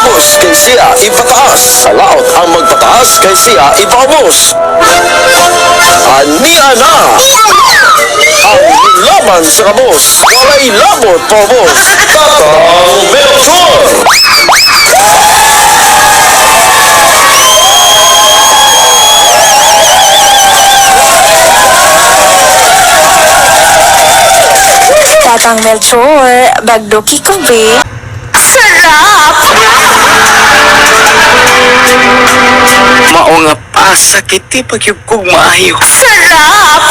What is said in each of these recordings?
Magpaubos kay siya ipataas. Sa laot ang magpataas kay siya ipaubos. Ania na! Ang laban sa kabos, walay labot paubos. Tatang Melchor! Tatang Melchor, bagdoki ko be. Sarap! Mao nga pasakiti pagyud kog maayo. Sarap!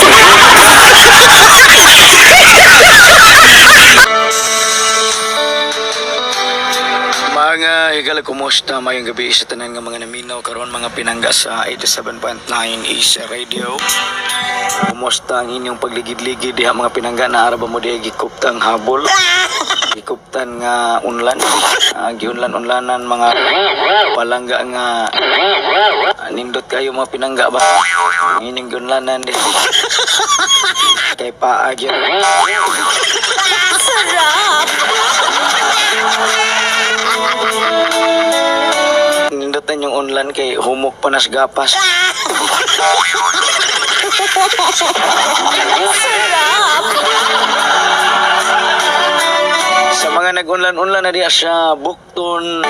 Mga higala, kumusta? Mayong gabi sa tanan nga mga naminaw karon, mga pinangga sa 87.9 East Radio. Kumusta ang inyong pagligid-ligid diha, mga pinangga? Na ba mo diha gikuptang habol? Gikuptan nga unlan. Giunlan-unlanan mga palangga nga nindot kayo, mga pinangga ba? Ang inyong giunlanan diha. Kay paa gyud. Sarap! Nindutan yung unlan kay humok pa nas gapas. Sarap! Sa mga nag-unlan-unlan na diya sa bukton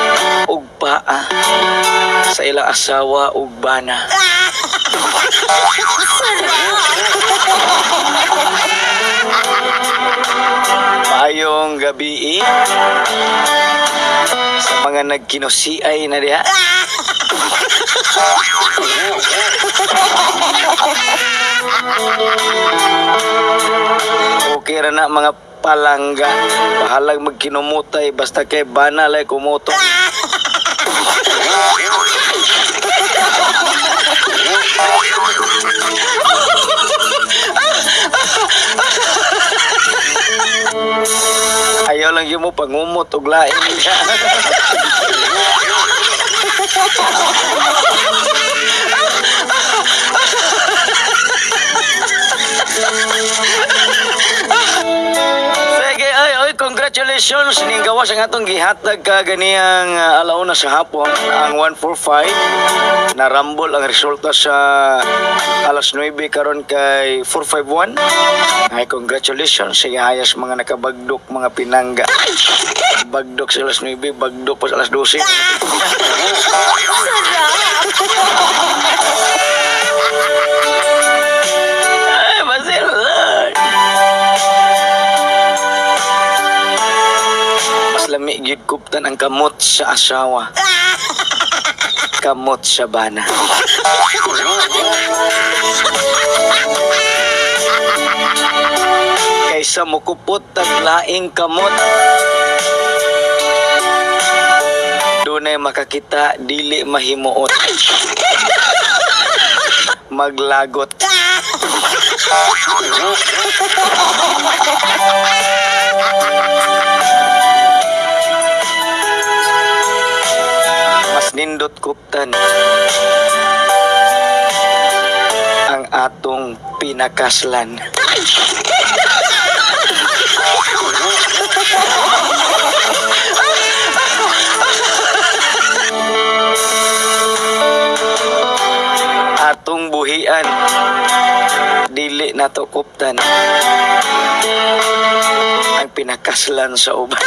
ug paa sa ilang asawa ug bana. Maayong gabi eh. Sa mga nagkinusiay na diha. Okay ra na, mga palangga. Bahalag magkinumutay basta kay bana lay kumuto. Ayaw lang yun mo pangumot og lain. Sige, ay, ay, congratulations. Ning gawas ang atong gihatag ka ganiyang alauna sa hapon, ang 145. Narambol ang resulta sa alas 9 karon kay 451. Ay, congratulations. Sige, hayas mga nakabagdok, mga pinangga. Bagdok sa alas 9, bagdok pa sa alas 12. Ay, Basil! Mas lami gyud kuptan ang kamot sa asawa. Kamot sa bana. Kaysa mukupot tag laing kamot. Dunay makakita dili mahimuot. Maglagot. Mas nindot kuptan ang atong pinakaslan. Atong buhian dili nato kuptan ang pinakaslan sa uban.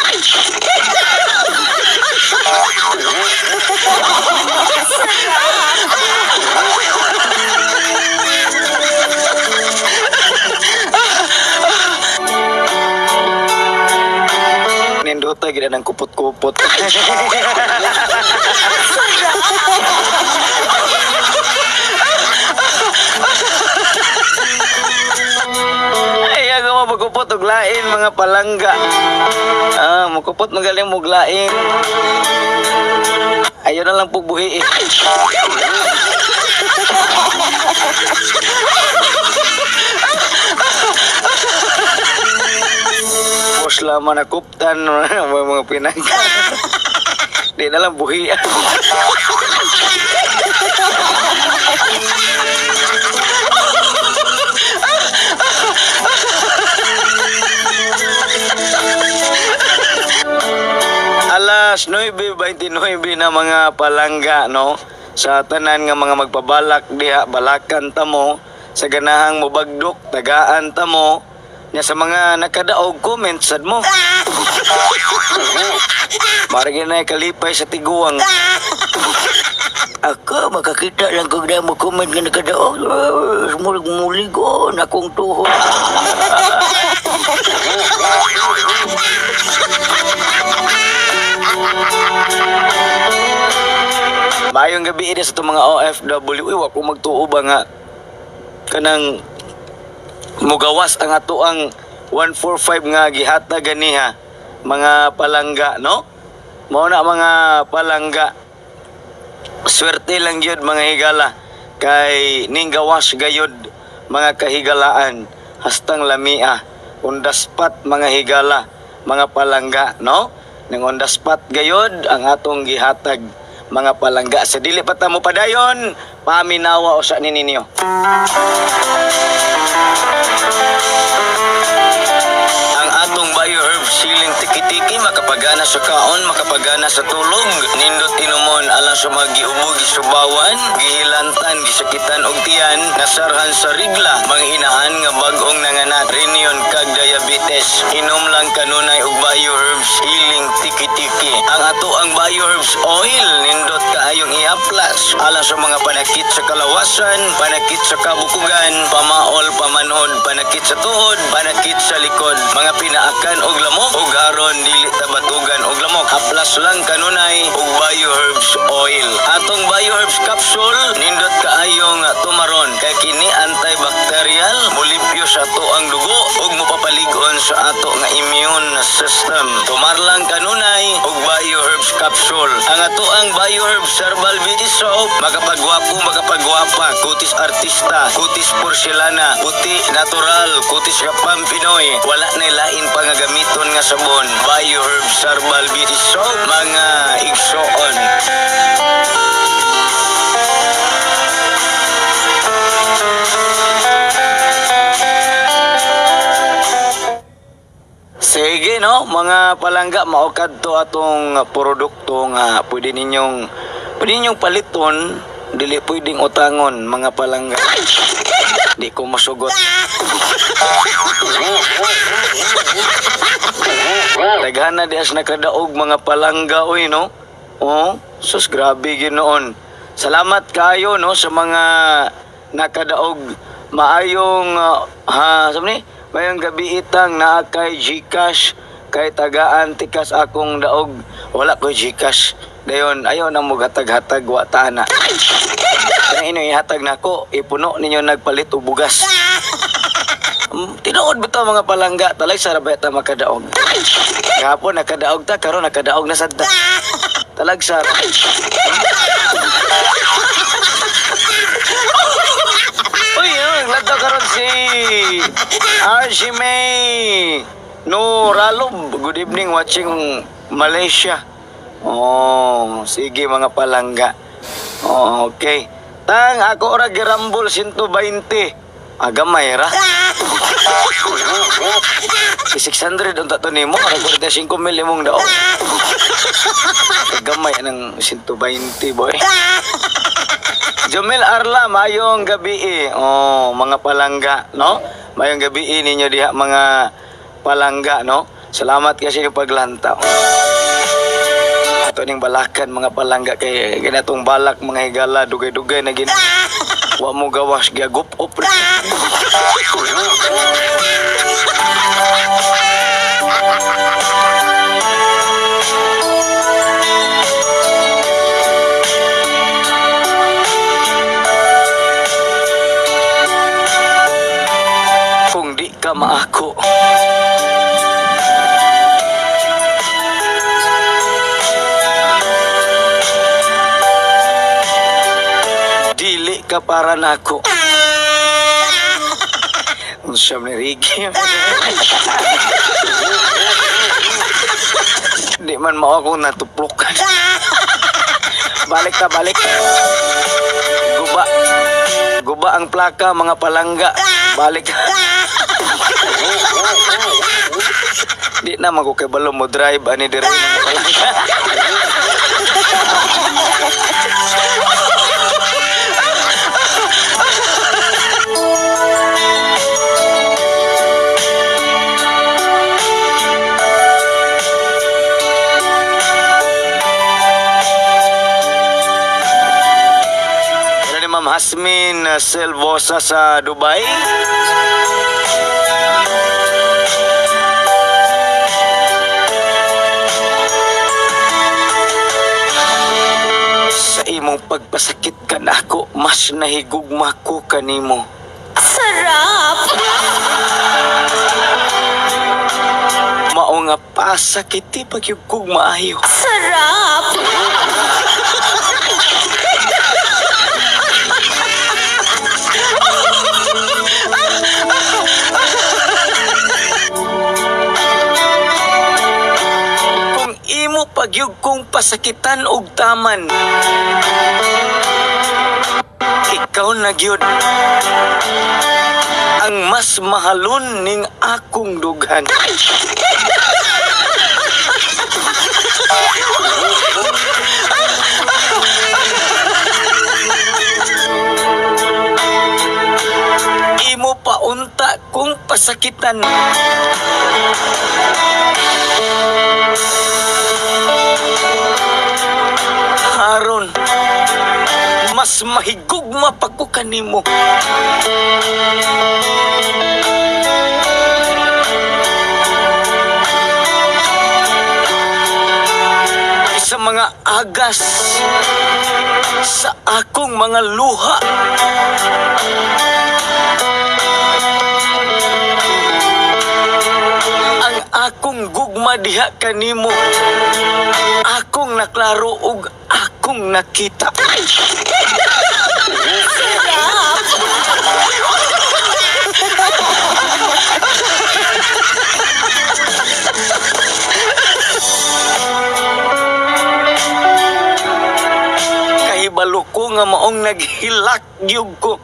Nindota gid ang kupot-kupot. Ay, ako mo pagkupot og lain, mga palangga. Mukupot magaling mo lain. Ayaw na lang pugbuhi eh. Pos lama na kuptan mga pinangga. Di na lang buhi. Alas Alas 9:29 na, mga palangga, no? Sa tanan nga mga magpabalak diha, balakan tamo sa ganahang mobagdok, tagaan tamo. Nya sa mga nakadaog, comment sad mo. Marigin na kalipay sa tiguang. Ako, makakita lang kung na mo comment nga nakadaog. Mulig muligon akong tuhod. Maayong gabi ida sa itong mga OFW. Uy, wa ko magtuo ba nga kanang mugawas ang ato ang 145 nga gihatag ganiha, mga palangga, no? Mao na, mga palangga. Swerte lang gyud, mga higala, kay ning gawas gayud, mga kahigalaan, hastang lamia on the spot, mga higala, mga palangga, no? Ning on the spot gayud ang atong gihatag, mga palangga. Sa dili pa ta mo padayon, paminawa usa ni ninyo ang atong BioHerb siling tiki-tiki, makapagana sa kaon, makapagana sa tulog. Nindot inumon alang sa mga giubo, gisubawan, gihilantan, gisakitan og tiyan, nasarhan sa rigla, mga inahan nga bag-ong nanganak, rinyon kag diabetes. Inom lang kanunay og BioHerbs healing tiki-tiki. Ang ato ang BioHerbs oil nindot kaayong ihaplas alang sa mga panakit sa kalawasan, panakit sa kabukugan, pamaol, pamanhod, panakit sa tuhod, panakit sa likod, mga pinaakan og lamok ug aron dili tabatugan og lamok. Haplas lang kanunay og BioHerbs oil. Atong BioHerbs capsule nindot kaayong tumaron kay kini antibacterial, mulimpyo sa ato ang dugo ug mopapaligon sa ato nga immune system. Tumar lang kanunay og BioHerbs capsule. Ang ato ang BioHerbs herbal beauty soap makapagwapo, makapagwapa, kutis artista, kutis porselana, puti natural, kutis kapam Pinoy. Wala na lain pa nga gamiton nga sabon. BioHerbs herbal beauty soap, mga igsoon. Sige, no, mga palangga, mao kadto atong produkto nga pwede ninyong paliton, dili pwedeng utangon, mga palangga. Di ko masugot. Daghan na dias nakadaog, mga palangga, oy, no. Oh, sus, grabe ginoon. Salamat kayo, no, sa mga nakadaog. Maayong ha, sabi ni, mayong gabi itang naa kay GCash kay tagaan tikas akong daog. Wala ko GCash. Dayon ayo na mo hatag-hatag, wa ta na. Kaya ino ihatag nako, ipuno ninyo nagpalit og bugas. Tinuod ba to, mga palangga? Talay sa rabay ta makadaog. Gahapon nakadaog ta, karon nakadaog na sad ta. Talag sa. Uy, yun, naglantaw karon si Archie May No Ralob. Good evening, watching Malaysia. Oh, sige, mga palangga. Oh, okay. Tang ako ora girambol 120. Agamay ra. Si 600 unta to nimo, ara 45 mil imong daog. Gamay ng 120, boy. Jumel Arla, mayong gabi eh. Oh, mga palangga, no? Mayong gabi eh, ninyo diha, mga palangga, no? Salamat kasi yung paglantaw. Ato ning balakan, mga palangga, kay ganatong balak, mga higala, dugay-dugay na gin. Wa mo gawas giagup op. Kung di ka maako. Dili ka para nako. Unsa man ni Ricky? Di man mao akong natuplokan. Balik ta, balik. Guba. Guba ang plaka, mga palangga. Balik. Di na man ko kabalo mo drive ani dire, mga palangga. Asmin Silvosa sa Dubai. Sa imong pagpasakit ka nako, mas nahigugma ko kanimo. Sarap! Mao nga pasakiti pagyud kog maayo. Sarap! Kung imo pagyud kong pasakitan og taman, ikaw na gyud ang mas mahalon ning akong dughan. Imo paunta kong pasakitan. Haron, mas mahigugma pa ko kanimo. Sa mga agas, sa akong mga luha, ang akong gugma diha kanimo, akong naklaro ug akong nakita. Kahibalo ko nga maong naghilak gyud ko.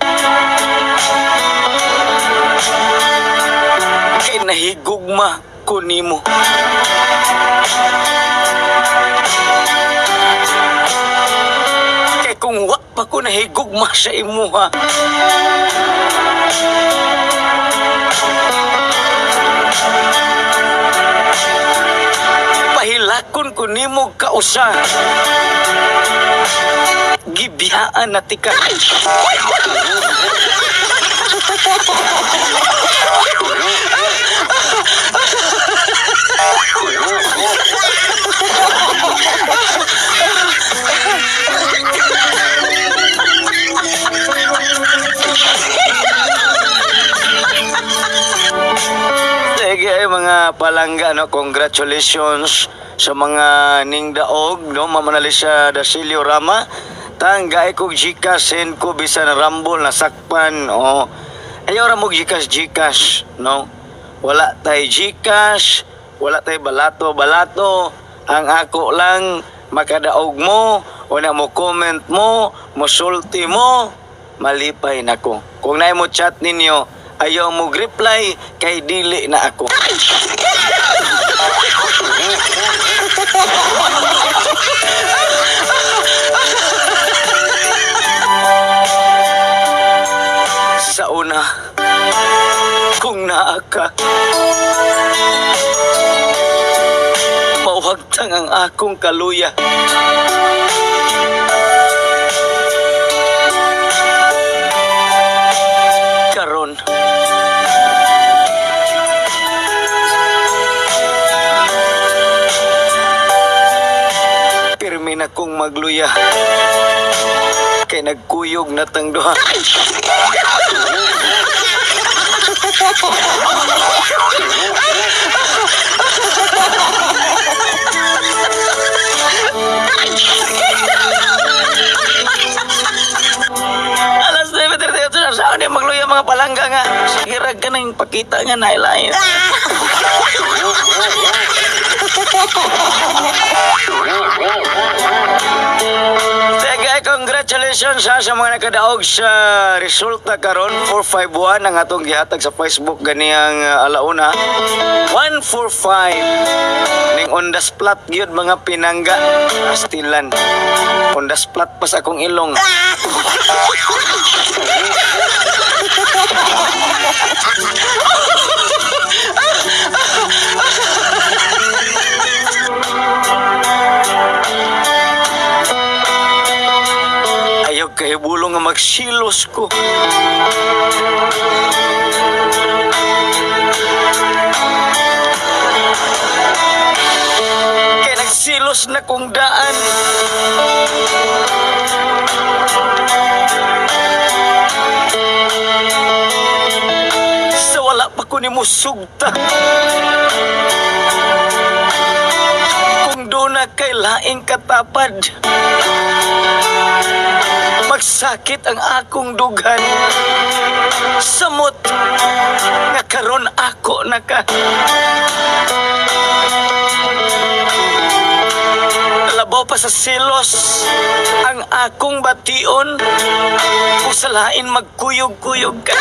Kay nahigugma ko nimo. Kay kung wa pa ko nahigugma sa imuha, pahilakon ko nimo kausa. Gibiyaan na tika. Sige ay mga palangga, no, congratulations sa mga ningdaog, no, Ma'am Annalisa Dasilio Rama. Tanggay kog GCash, send ko bisan rambol nasakpan o ayaw ra mo GCash GCash, no. Wala tay GCash, wala tay balato balato. Ang ako lang makadaog mo, o na mo comment mo, mosulti mo, malipay na ko. Kung naay mo chat ninyo, ayaw mo reply kay dili na ako. Sa una, kung naa ka, mauhagtang ang akong kaluya. Karon, pirmi na kong magluya. Kay nagkuyog na tang duha. Alas 9:38 na saan ni magluya mga palangga nga. Sige rag ka nang pakita nga nailain. Sige, congratulations ha, sa mga nakadaog sa resulta karon 451 ang atong gihatag sa Facebook ganiyang alauna. 145 ning on the spot gyud mga pinangga. Astilan. On the spot pa sa akong ilong. Ayaw kahibulong nga magsilos ko. Kay nagsilos na kong daan. Sa wala pa ko nimo sugta. Kung doon na kay laing katapad, magsakit ang akong dughan. Samot nga karon ako naka. Labaw pa sa selos ang akong bation kung sa lain magkuyog-kuyog ka.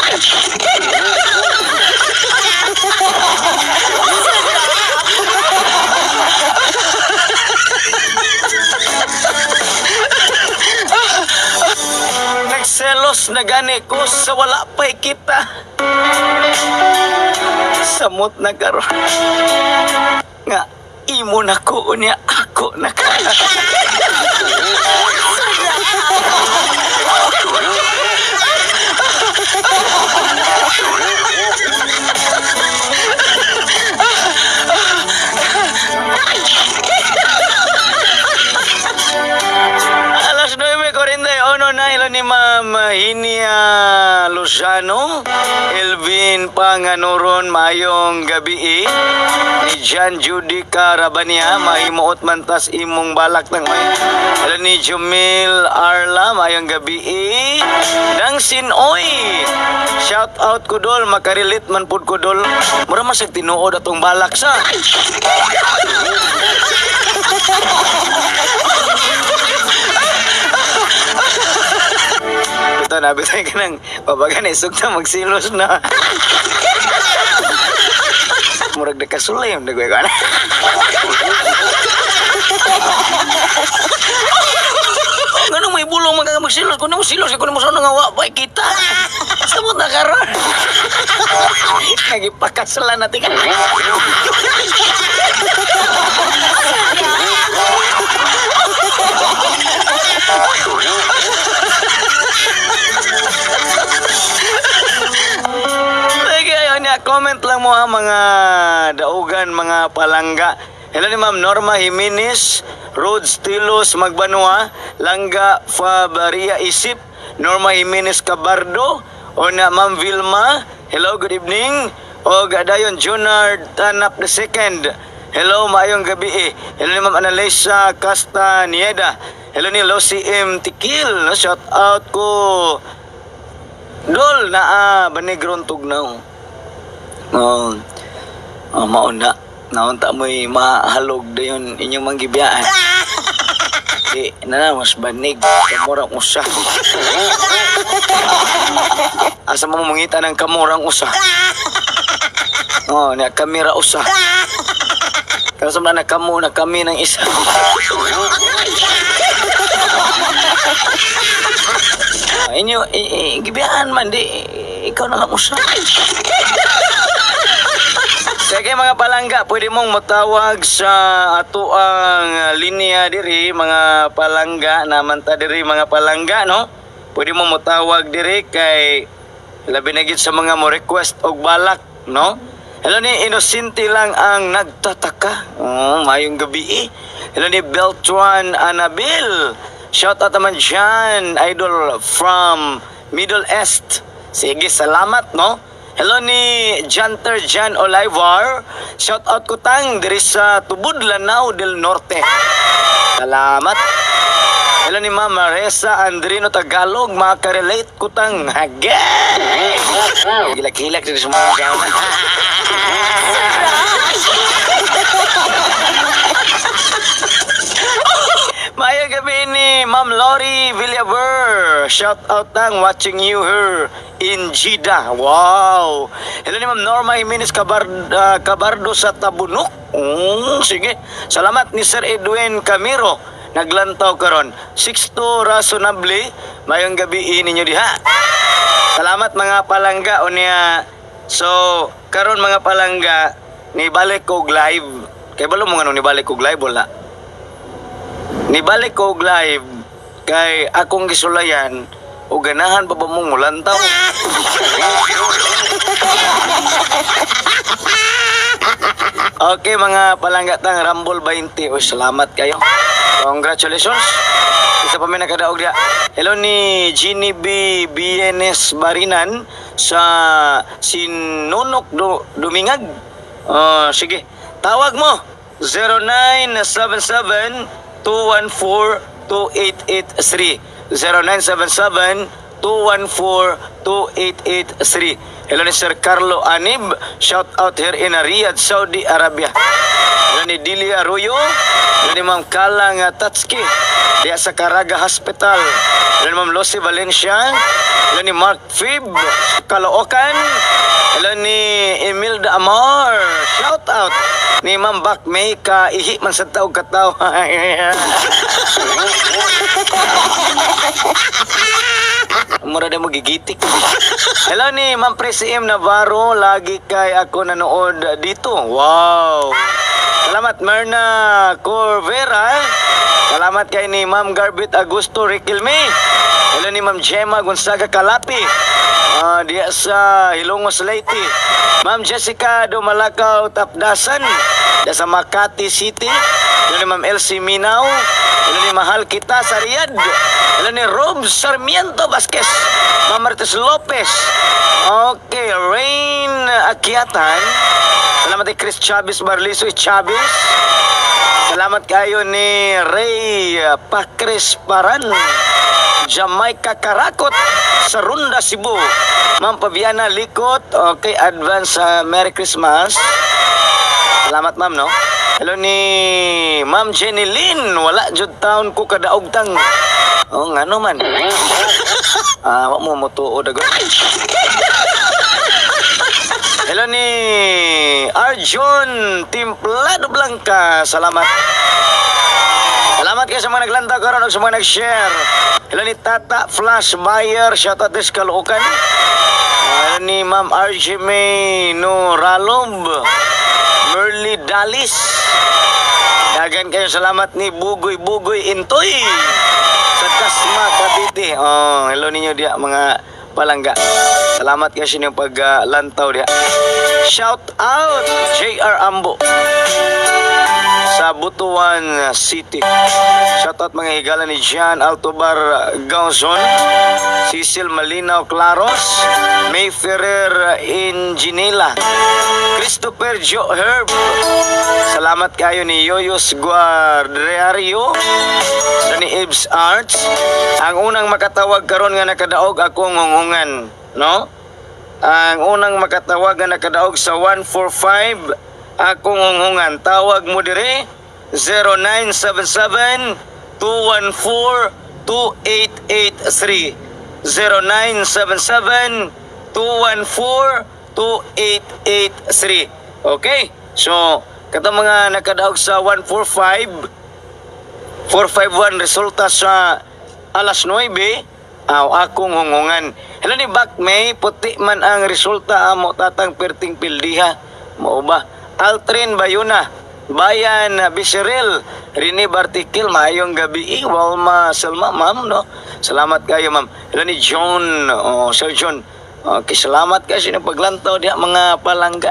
Nagselos na gani ko sa wala pa'y kita. Samot na karon nga imo na ko, unya ako na ka. Alas 9:41 na ilo ni Ma'am Hinia Lozano, Elvin Panganuron, mayong gabi eh. Ni John Judy Carabania, mahimuot man tas imong balak tang may. Hello ni Jumil Arla, mayong gabi eh. Dang Sinoy, shout out ko dol, makarelate man pud ko dol. Mura man sag tinuod atong balak sa. Ito, nabi tayo ka ng babagan eh, sugta magsilos na. Murag na kasulay yung nagway ko. Ganun may bulong mga magsilos. Kung mo silos, kung mo nga wa pa kita. Samot na karon. Nagipakasalan natin ka. Sige, ayun niya. Comment lang mo ha, mga daugan, mga palangga. Hello ni Ma'am Norma Jimenez, Rhodes Tilos Magbanua, Langga Fabaria Isip, Norma Jimenez Cabardo, o na Ma'am Vilma, hello, good evening. O gadayon Junard Tanap the Second. Hello, maayong gabi eh. Hello ni Ma'am Annalisa Castaneda. Hello ni Lucy M. Tikil. No, shout out ko. Dol na ah, banigron tugnaw. Oo. Oh, mauna. Naunta mo'y mahalog dayon inyong manggibiyaan. Di, na na, mas banig. Kamurang usa. Asa mo mangita ng kamurang usa? Oh, na kamera usa. Pero sa mga nakamu na kami ng isa. Ah, inyo, gibiyaan man, di, ikaw na lang usa. Sige mga palangga, pwede mong matawag sa ato ang linya diri mga palangga, naman ta diri mga palangga, no? Pwede mong matawag diri kay labi na gid sa mga mo request og balak, no? Hello ni Innocente lang ang nagtataka. Oh, mayong gabi eh. Hello ni Beltran Anabel. Shout out naman dyan, idol from Middle East. Sige, salamat, no? Hello ni Janter Jan Olivar. Shout out ko tang diri sa Tubod Lanao del Norte. Salamat. Hello ni Ma'am Maresa Andrino Tagalog, makarelate ko tang again. Hilak-hilak diri sa mga gama. Maayong gabi ni Ma'am Lori Villaver. Shout out tang watching you here in Jeddah. Wow. Hello ni Ma'am Norma Jimenez Cabardo sa Tabunok. Sige. Salamat ni Sir Edwin Camiro. Naglantaw karon. 6'2 Rasonable. Mayong gabi ninyo diha. Salamat mga palangga unya. So, karon mga palangga, nibalik kog live. Kay balo mo nganong nibalik kog live wala? Nibalik ko og live kay akong gisulayan O ganahan pa ba mong mulantaw? Okay, mga palanggatang Rumble 20. Uy, salamat kayo. Congratulations. Isa pa may nakadaog diya. Hello ni Ginny B. BNS Barinan sa Sinunok Dumingag. Oh, sige. Tawag mo. 0977-214-2883. 0977-214-2883. Hello ni Sir Carlo Anib. Shout out here in Riyadh, Saudi Arabia. Hello ni Delia Arroyo. Hello ni Ma'am Kalang Tatski. Diya sa Caraga Hospital. Hello ni Ma'am Lucy Valencia. Hello ni Mark Fib. Caloocan. Hello ni Emilda Amar. Shout out ni Ma'am Bak May kaihi man sa taog kataw. Mura na mo gigitik. Hello ni Ma'am Presi M. Navarro. Lagi kay ako nanood dito. Wow. Salamat, Myrna Corvera. Salamat kay ni Ma'am Garbit Augusto Riquelme. Hello ni Ma'am Gemma Gonzaga Calapi. Diya sa Hilongos, Leyte. Ma'am Jessica Dumalakaw Tapdasan. Diya sa Makati City. Hello ni Ma'am Elsie Minaw. Hello ni Mahal Kita sa Riyadh. Hello ni Rob Sarmiento Vasquez. Ma'am Martes Lopez. Okay, Rain Akiatan. Salamat kay Chris Chavez Barliso Chavez. Salamat kayo ni Ray Pacres Paran. Jamaica Karakot sa Runda, Cebu. Ma'am Paviana Likot, okay, advance Merry Christmas. Salamat, ma'am, no? Hello ni Ma'am Jenny Lynn, wala jud taon ko kadaog tang. Oh, ngano man? Ah, wa mo motuo dagon. Hello ni Arjun Timplado Blanca. Salamat. Salamat kayo sa mga naglantaw karon ug sa mga nag-share. Hello ni Tata Flash Buyer, shout out this Caloocan. Hello ni Ma'am RJ May Noralob. Merly Dalis. Dagan kayo salamat ni Bugoy Bugoy Intoy sa Dasma, Cavite. Oh, hello ninyo diya, mga palangga. Salamat kayo sa inyong paglantaw diya. Shout out JR Ambo sa Butuan City. Shout out, mga higala, ni Jean Altobar Gauzon, Cecil Malinaw Claros, May Ferrer Inginela, Christopher Joe Herb. Salamat kayo ni Yoyos Guardiario sa ni Ibs Arts. Ang unang makatawag karon nga nakadaog, akong hunghungan, no? Ang unang makatawag nga nakadaog sa 145, akong hunghungan. Tawag mo dire 0977 214 2883, 0977 214 2883. Okay? So, katong mga nakadaog sa 145 451, resulta sa alas 9, aw akong hungungan. Hello ni Bak May, puti man ang resulta amo, tatang perting pildiha. Mao ba? Altrin Bayuna, Bayan Biseril, Rini Bartikil, maayong gabi. Eh, Walma Selma, ma'am, no? Salamat kayo, ma'am. Hello ni John, oh, Sir John. Okay, salamat kayo sa inyong paglantaw diha, mga palangga.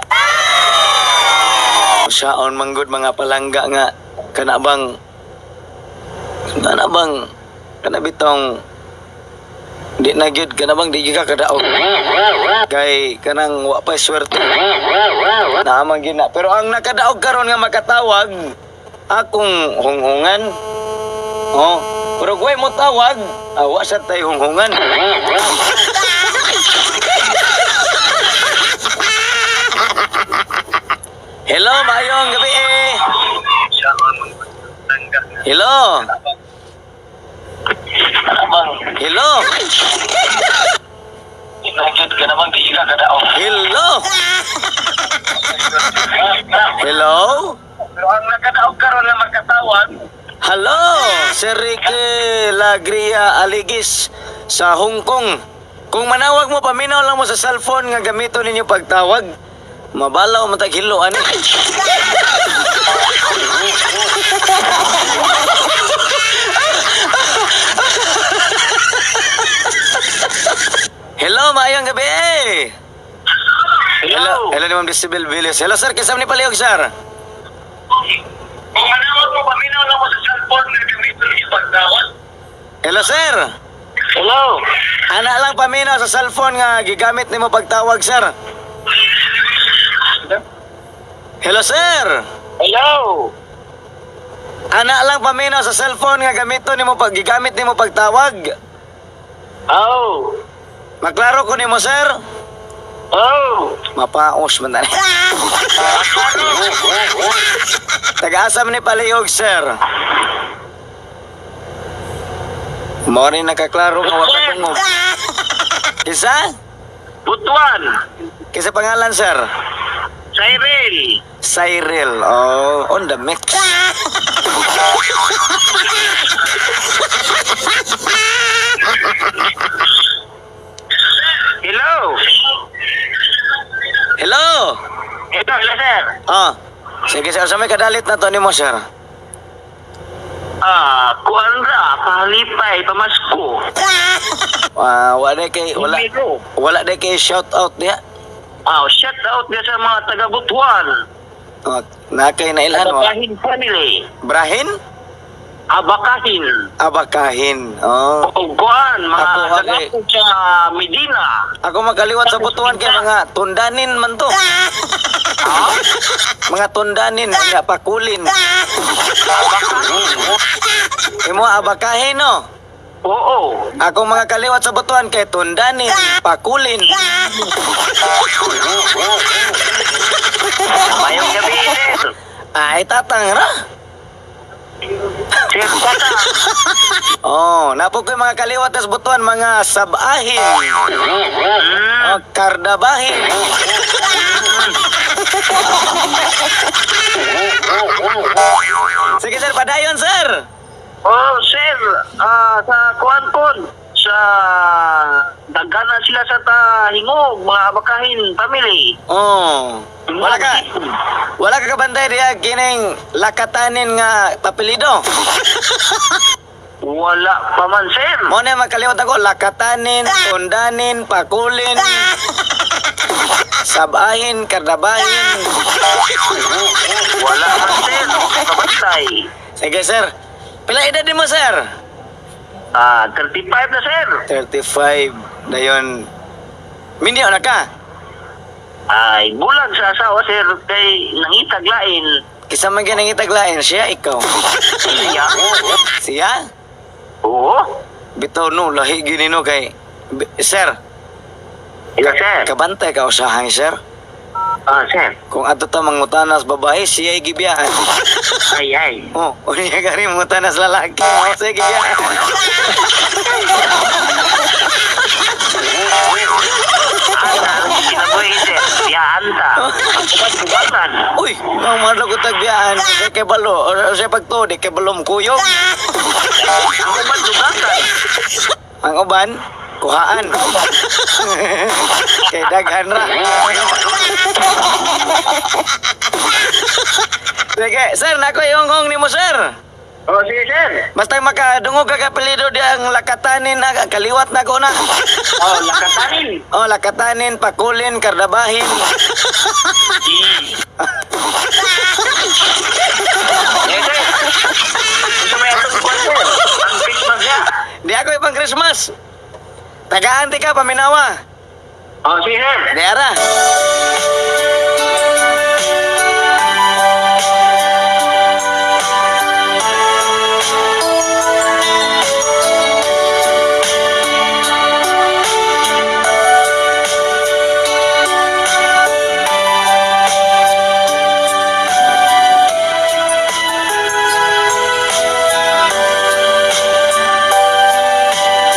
Saon manggod, mga palangga, nga kana bang kana bitong di na gyud, kana bang di gyud ka kadaog kay kanang wa pa swerte naman gyud na. Pero ang nakadaog karon nga makatawag, akong hunghungan. Oh, pero kung mo tawag, wa sad tay hunghungan. Hello, maayong gabi eh. Hello. Hello. Hello. Hello. Pero ang nakadaog karon na makatawag, Hello, Sir Ricky Lagria Aligis sa Hong Kong. Kung manawag mo, paminaw lang mo sa cellphone nga gamiton ninyo pagtawag. Mabalaw matag hilo ani. Hello ni Ma'am Disibel Villas. Hello sir, kinsa man ni palihog, sir? Kung manawag mo, paminaw lang mo sa cellphone na gamitin yung pagdawat. Hello sir. Hello. Ana lang paminaw sa cellphone nga gigamit nimo pagtawag, sir. Hello sir. Hello. Ana lang paminaw sa cellphone nga gamiton nimo pag gigamit nimo pagtawag. Oh. Maklaro ko nimo, sir. Oh. Mapaos man tani. Taga-asa man ni palihog, sir? Mao ni nakaklaro nga wa ka dungog. Isa? Butuan. Kinsa pangalan, sir? Cyril. Cyril. Oh, on the mix. Hello. Hello. Hello, hello sir. Ah. Sige sir, sa may kadalit na to nimo, sir. Ah, kuan ra, pahalipay, pamasko. Ah, wala kay wala Numero. wala day kay shout out diha. Ah, shout out niya sa mga taga Butuan. Oh, na kay nailhan mo. Abakahin family. Brahin? Abakahin. Abakahin. Oh. O kuan, mga Ako, taga okay. sa Medina. Ako makaliwat sa Butuan kay mga tundanin man to. Mga tundanin, mga pakulin. Abakahin. Imo abakahin no. Oo. Ako mga kaliwat sa Butuan kay tundanin, pakulin. Mayong gabi, sir. Ay tatang ra. Sir, tata. Oh, napo ko yung mga kaliwat sa Butuan, mga sabahin, oh, kardabahin. Sige sir, padayon sir. Oh, sir, ah, sa kuan po, sa dagana sila sa tahingog, mga abakahin family. Oh, wala ka. Wala ka kabantay diya kining lakatanin nga papelido. Wala pa man, sir. Mo na makaliwat ako lakatanin, tundanin, pakulin, sabahin, kardabahin. Wala man, sir. Kabantay. Sige sir. Pila edad mo, sir? Ah, 35 na, sir. 35 na yun. Minyo na ka. Ay, bulag sa asawa, sir, kay nangitag lain. Kisa man ginangitaglain siya, ikaw. Iya. Siya? Oo. Bitaw no, lahi gini no kay... Sir, Iya, sir. kabantay ka usahay, sir. Ah, sir. Kung ato ta mangutanas babae, siya gibiyaan. Ay, ay. Oh, unya gani mangutanas lalaki. Oh, siya gibiyaan. Ana, ang kinabuhi, sir. Yaan ta. Pagkubat-kubatan. Uy, nang madlo ko tagbiyaan, siya kay balo, o siya pagtuo, di kay balo mukuyog. Ang ubat-kubatan. Ang uban, kuhaan. Kay daghan ra. Sige, sir, nako ihonghong nimo, sir. Oh, sige, sir. Basta makadungog ka kapelido di ang lakatanin na kaliwat na ko na. Oh, lakatanin. Oh, lakatanin, pakulin, kardabahin. Eh, sir. Ito may atong kuwan, sir. Ang Christmas niya. Di ako ipang Christmas. Tagaan ti ka, paminawa. Oh, sige, sir. Di ara.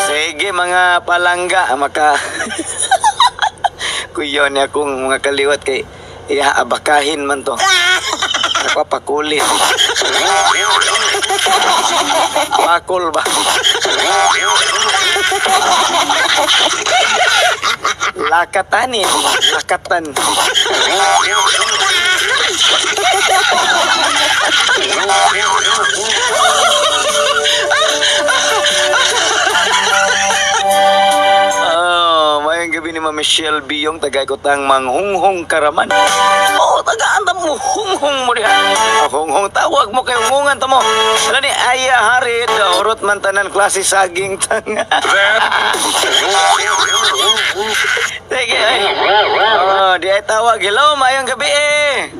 Sige mga palangga, maka kuyon niya akong mga kaliwat kay iya abakahin man to. Ako pakulit. Pakul ba? Lakatanin, lakatan. Oh, mayang gabi ni Ma'am Michelle Biyong, tagay ko tang manghunghong karaman. Oo, tagaan ta mo, hunghong mo diha. Hunghong tawag mo kay hungungan ta mo. Hello ni Aya Harid, urot man tanan klase saging tanga. Sige, ay. Oh, di ay tawag. Hello, maayong gabi eh.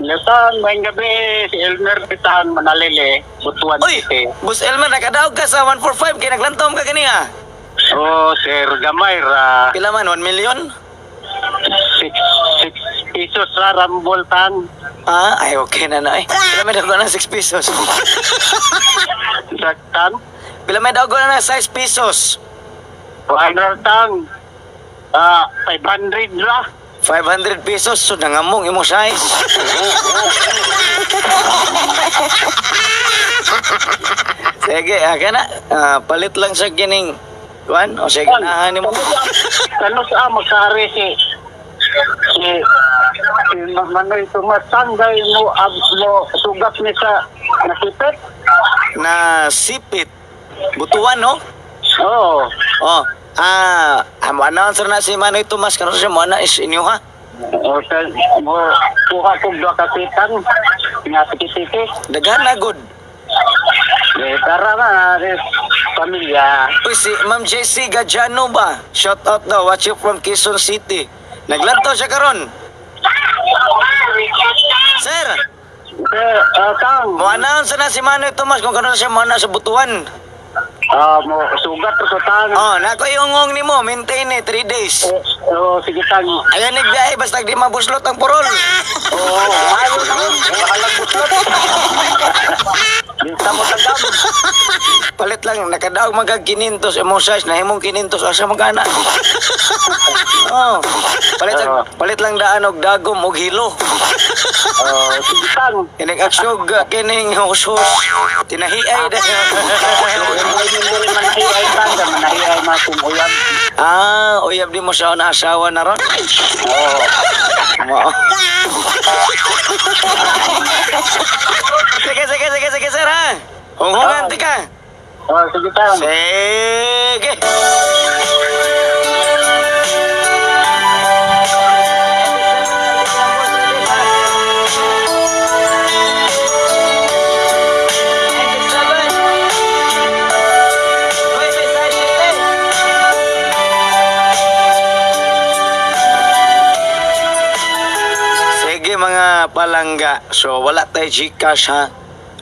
Lutang, maayong gabi. Si Elmer Pitahan Manalili, Butuan Uy, City. Boss Elmer, nakadaog ka sa 145 kay naglantom ka kaniya. Oh, Sir Gamay ra. Pila man, 1 million? 6 pesos ra rambol tan. Ah, ay okay na na eh. Pila may daw na 6 pesos. Sa tan. Pila may daw na 6 pesos. 100 tang. 500 ra. 500 pesos, so nangamong imong size. Sige, kana. Ah, palit lang sa kining kuan o sige nahan nimo. Kano sa magkaari si Manoy tumatanggay mo ab mo sugat ni sa nasipit. Na sipit. Butuan no? Oo. Oh. Ah, amo announcer na si Manoy Tomas karon siya mo ana is inyo ha. O sa mo kuha kog duha ka pitan nga tiki-tiki. Daghan na good. Eh, tara na eh, pamilya. Uy, si Ma'am JC Gajano ba? Shout out daw, watch you from Quezon City. Naglantaw siya karon. Sir, Eh, tang. mo announce na si Manoy Tomas kung karon siya mo ana sa Butuan. Mo sugat ko tang. Oh, nako iungong nimo, maintain eh 3 days. Eh, oh, sige tang. Ayan nagbiyahe basta di mabuslot ang purol. Oo, ayaw na. Bahalag buslot. Di mo tagam. Palit lang nakadaog magag 500 imong size nahimong 500 asa magana. Oh, palit lang daan og dagom og hilo. Oh, sige tang. Kining aksyog kining hushos. Tinahiay da. Manahiay tang, manahiay mga kumuyab. Ah, uyab di mo siya na asawa na ron. Oo. Mao. Sige, sige, sige, sige, sir, ha? Hunghungan ti ka. Oh, sige tang. Sige. Sige mga palangga. So wala tay Gcash ha.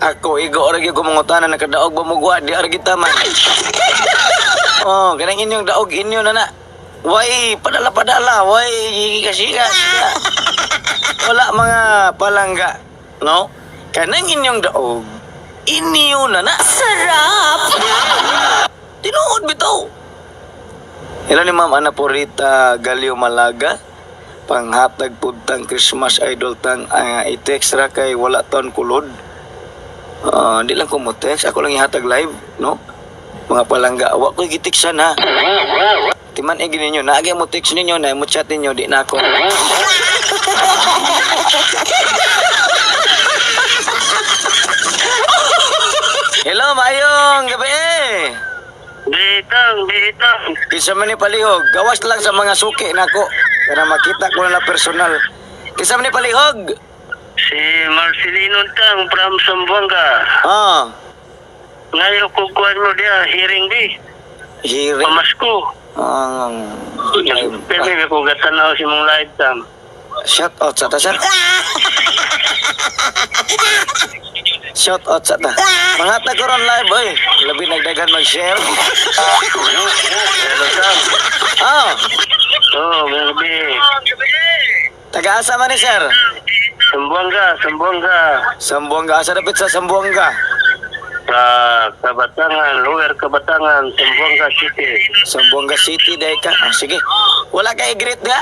Ako igo ra gyud kumangutana nakadaog ba mo guwa di ara kita man. Oh, kanang inyong daog inyo na na. Way padala-padala, way kasiga. Wala mga palangga, no? Kanang inyong daog inyo na na. Sarap! Tinuod bitaw. Hello ni Ma'am Ana Purita Galio Malaga. Panghatag pud tang Christmas idol tang i-text ra kay wala taon kulod. Ah, di lang ko mo text, ako lang ihatag live, no? Mga palangga, wa ko gitiksan ha. Timan eh ninyo, naagi mo text ninyo, na mo chat ninyo, di na ako. Hello, maayong gabi eh. Ditang, ditang. Kinsa man ni palihog, gawas lang sa mga suki nako. Kana makita ko na personal. Kinsa man ni palihog? Si Marcelino Tang from Zamboanga. Ah, Ngayon ko kuhan mo diya, hearing di. hearing. Pamasko. Ah, Pero may ko gatanaw si mong live tang. shout out sa ta sir. Shout out sa ta. Mga ta ko ron live oy. Labi nagdagan mag-share. Hello Tang. Ah, Oh, gabi. taga-asa man ni sir? Zamboanga, Zamboanga. Sambuanga asa dapit sa Sambuanga. Sa Kabatangan, Lower Kabatangan, Zamboanga City. Sambuanga City dai ka. Ah, sige. Wala ka i-greet ga?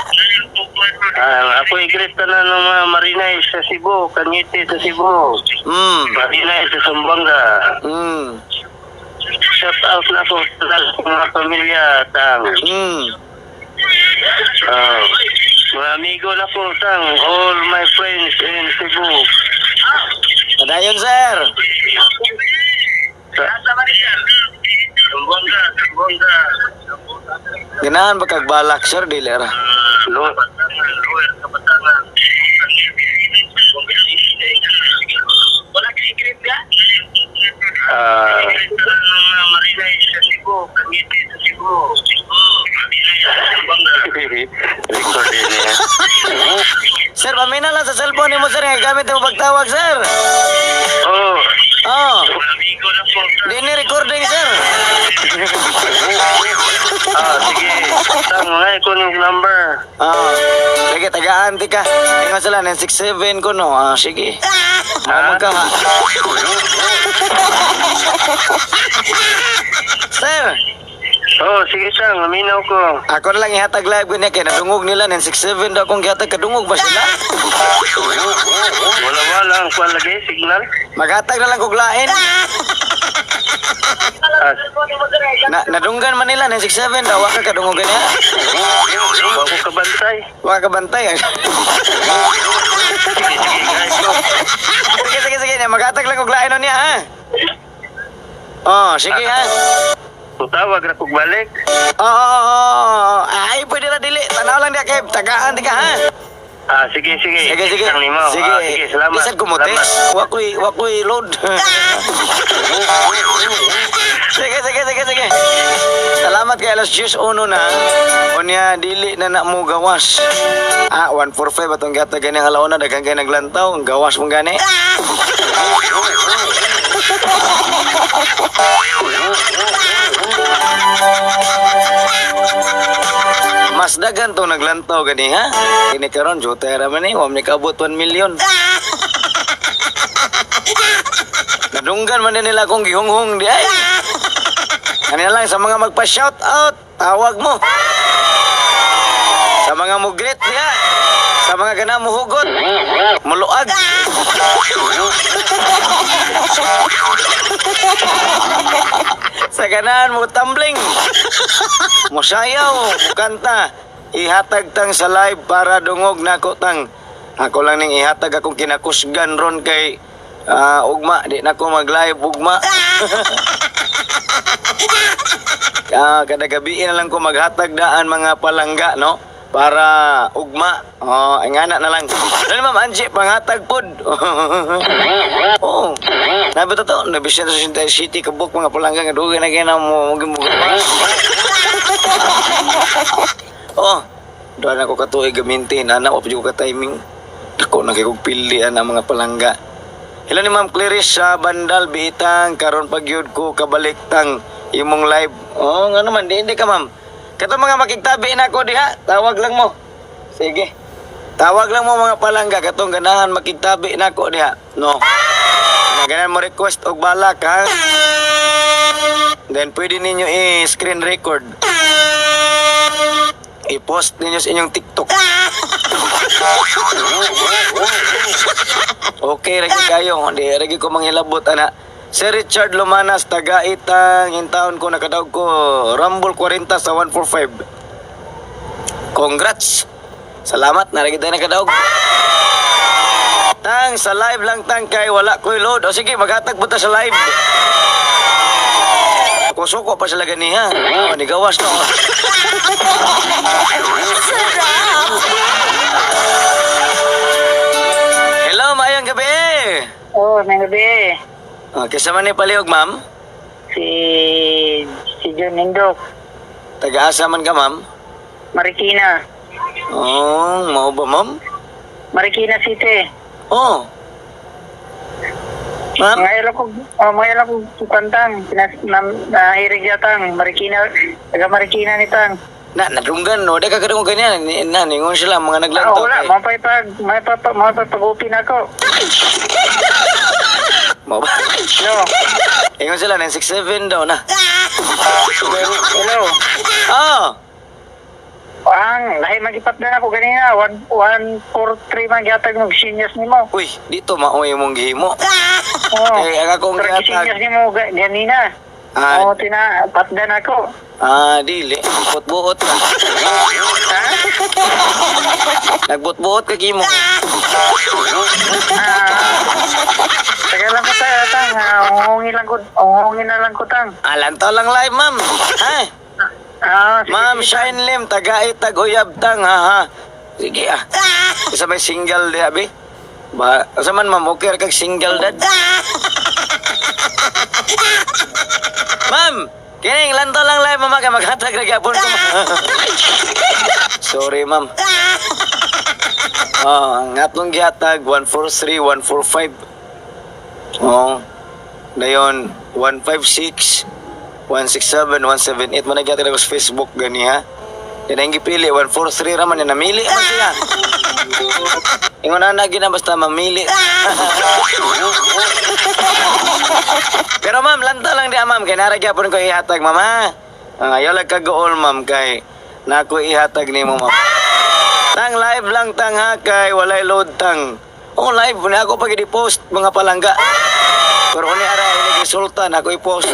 Ako i-greet tanan ng mga Marinay sa Cebu, Cañete sa Cebu, Marinay sa Zamboanga. Shout out na ako sa mga pamilya, Tang. Mga amigo na ko, Tang. All my friends in Cebu. Padayon sir. Sa... Zamboanga, Zamboanga. Ganahan ba kag balak, sir? Dili ra. Lo. Ah. Record din niya. Sir, pamina lang sa cellphone nimo, sir, nga gamit mo pagtawag, sir. Oh. Oh. Di ni recording, sir. Ah, sige. Tang nga ko ng number. Ah. Sige, tagaan ti ka. Ingon sila 967 ko no. Ah, sige. Mao ka ha. Sir, Oh, sige sang, naminaw ko. ako na lang ihatag live ko niya kay nadungog nila 967 daw akong gihatag, kadungog ba sila? Wala wala ang kuan lagi signal. Maghatag na lang kog lain. Ah, Na, nadunggan man nila 967 daw, wa ka kadungog niya. wa ko kabantay. Wa ka bantay. Sige, sige, guys. Ko. Sige, sige, sige. Maghatag lang kog lain niya ha. Oh, sige ha. Tutawag ra kog balik. Oo, oo, oo. Ay, pwede na dili. Tanaw lang diya kay tagaan di ka ha. Ah, sige, sige. Sige, sige. Sang nimo. Sige. Ah, sige, salamat. Bisan ko mo text. Wa ko'y load. Sige, sige, sige, sige. Salamat kay alas 10:01 na. Unya, dili na na mo gawas. Ah, 145 atong gata gani ang alauna, daghan kay naglantaw, ang gawas mong gani. Mas daghan to naglantaw gani ha. Kini karon jota ra man ni, wa man ni kaabot 1 million. Nadunggan man din nila akong gihunghong di ay. Ano lang sa mga magpa-shout out, tawag mo. Sa mga mugrit diha. Sa mga gana muhugot, muluag. Sa ganahan mo tumbling. Musayaw, mukanta. Ihatag tang sa live para dungog nako tang. Ako lang ning ihatag akong kinakusgan ron kay ugma, di na ko mag-live ugma. Ah, kada gabi na lang ko maghatag daan mga palangga, no? Para ugma. Oh, ang anak na lang. Ano, Ma'am Angie, panghatag pod. Oh. Nabi to, nabisyan sa City kabuk mga palangga nga dugay na gina mo mo. Oh, doon ako katuig gamintin, anak, wa pa jud ko ka timing. Dako na kay kog pili ang mga palangga. Hello ni Ma'am Clarice sa Bandal Biitang, karon pag yun ko kabaliktang imong live. Oh, nga naman di hindi ka, ma'am. Kato mga makigtabi na ako diha, tawag lang mo. Sige. Tawag lang mo mga palangga katong ganahan makigtabi na ako diha. No. Na ganahan mo request og balak ha. Then pwede ninyo i-screen record. I-post ninyo sa inyong TikTok. Okay, ragi kayo. Di ragi ko manghilabot ana. Sir Richard Lumanas, taga-itang intaon ko nakadaog ko Rumble 40 sa 145. Congrats. Salamat, naragi tayo nakadaog. Tang, sa live lang tang kay wala ko'y load. O sige, maghatag po ta sa live. Kusuko pa sila ganiha. Oh, nigawas no. Sarap! Hello, maayong gabi. Oh, may gabi. Oh, kaysa man ni palihog, ma'am. Si si John Indok, Taga-asa man ka, ma'am. Marikina. Oh, mao ba, ma'am? Marikina City. Oh. Ma'am? Ngayon lang ko, oh, ngayon lang ko kantang, na, nahirig yatang, Marikina, taga Marikina ni Tang. Na, nadunggan, no? Di ka kadungog ganyan. Ni, na, ningon sila, mga Ah, naglantaw. wala, kay- mapapag-upin ako. Mao ba? Hello, Ingon sila, 967 daw na. Hello. Oh! Ang, lahi magipatdan ako ganina, 1, 1, 4, 3 man gyatag mo, sinyas nimo. Uy, dito maoy mong gihimo. Oh, Eh, ang akong pero gihatag. sinyas nimo ganina. Ah. Oh, tina, patdan ako. Ah, dili. Buot-buot ka. Ha? Nagbuot-buot ka kimo. Ah, taga lang ko tayo, tang. Ah, Uhungin lang ko, uhungin na lang ko, tang. Ah, lantaw lang live, ma'am. Ha? Ah, sige, Ma'am sige. Shine Lim, tagaitag uyab tang ha ha. Sige ah. Isa may single di abi. Ba, asa man ma'am, okay ra kag single dad? Ma'am, kining lanto lang live mama kay maghatag ra gyapon ko. Sorry ma'am. Oh, ang atong gihatag 143 145. Oh. Dayon 156 167 178 man nagyatag ako sa Facebook gani ha. Yan ang gipili 143 ra man yan namili man siya. Ingon na gina basta mamili. Pero ma'am, lanto lang di ah, ma'am kay nara gyapon ko ihatag ma'am ha. Ah, ayaw lang kagool ma'am kay nako ihatag nimo ma'am. Tang live lang tang ha kay walay load tang. Oh live na ako pag i-post mga palangga. Pero kung ara ini resulta na ako i-post.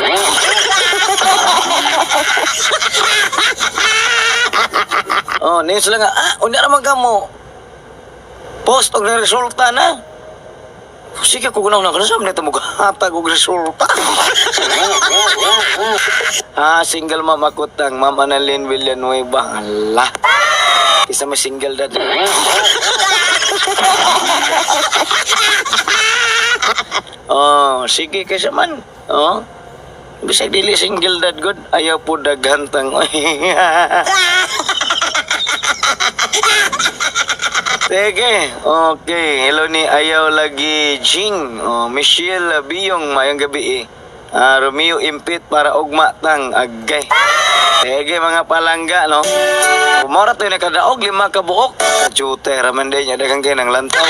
Oh, niyo sila nga, ah, unya raman ka mo. Post og resulta na. Sige ko gunaw na kasi sa nito mo hatag og resulta. Ah, single ma'am ako tang Ma'am Annalyn Villanueva. Allah. Isa may single dad. Oh, sige kaysa man. Oh. Bisag dili single dad good, ayaw po daghan tang. Sige, okay. Hello ni Ayaw Lagi Jing. Oh, Michelle Biyong, mayang gabi eh. Ah, Romeo Impit para ugma tang agay. Sige mga palangga no. Kumora to nakadaog lima ka buok. Sa jute raman din niya daghang kay nang lantaw.